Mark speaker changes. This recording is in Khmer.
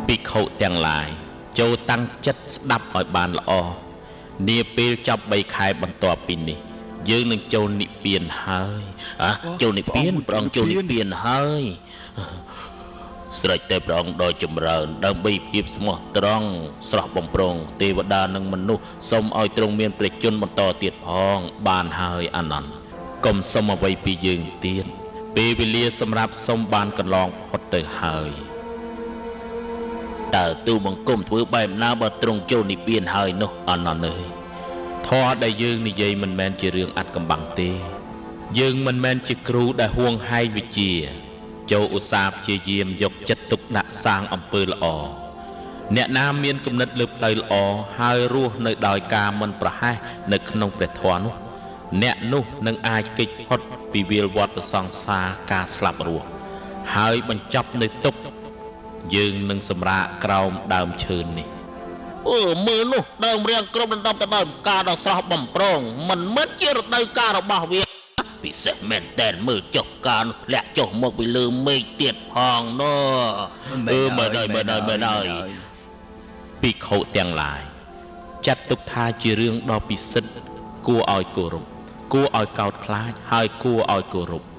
Speaker 1: ភិក្ខុទាំងឡាយ ចូលតាំងចិត្តស្ដាប់ឲ្យបានល្អ នាពេលចប់3ខែបន្ទាប់ពីនេះ យើងនឹងចូលនិព្វានហើយ។ អចូលនិព្វាន ព្រះអង្គចូលនិព្វានហើយ ស្រេចតែព្រះអង្គដ៏ចម្រើន ដើម្បីភាពស្មោះត្រង់ស្រស់បំព្រងទេវតានិងមនុស្ស សូមឲ្យទ្រង់មានព្រះជន្មបន្តទៀតផង។ បានហើយអានន្ទ កុំសុំអ្វីពីយើងទៀត ពេលវេលាសម្រាប់សុំបានកន្លងផុតទៅហើយ។ តើទូបង្គំធ្វើបែបណាបើទ្រង់ចូលនិព្វានហើយនោះ? អនន្តអើយ ធម៌ដែលយើងនិយាយមិនមែនជារឿងអាត់កំបាំងទេ យើងមិនមែនជាគ្រូដែលហួងហែងវិជា ចូលឧស្សាហ៍ព្យាយាមយកចិត្តទុកដាក់សាងអំពើល្អ។ អ្នកណាមានគំនិតលើផ្លូវល្អ ហើយរស់នៅដោយការមិនប្រហែសនៅក្នុងព្រះធម៌នោះ អ្នកនោះនឹងអាចគេចផុតពីវាលវដ្តសង្សារការស្លាប់រស់ ហើយបញ្ចប់នៅទុក្ខ។ យើងនឹងសម្រាកក្រោមដើមឈើនេះ។
Speaker 2: អឺមើលនោះ ដើមរាងគ្រប់ដណ្ដប់ទៅដោយផ្កាដ៏ស្រស់បំព្រង មិនមែនជារដូវកាលរបស់វា ពិសេសមែនតែន មើលចុះ កាលធ្លាក់ចុះមកពីលើមេឃទៀតផងនោះ។
Speaker 1: អឺមើលហើយ មើលហើយ មើលហើយ។ ភិក្ខុទាំងឡាយ ចាត់ទុកថាជារឿងដ៏ពិសិដ្ឋ គួរឲ្យគោរព គួរឲ្យកោតខ្លាច ហើយគួរឲ្យគោរព។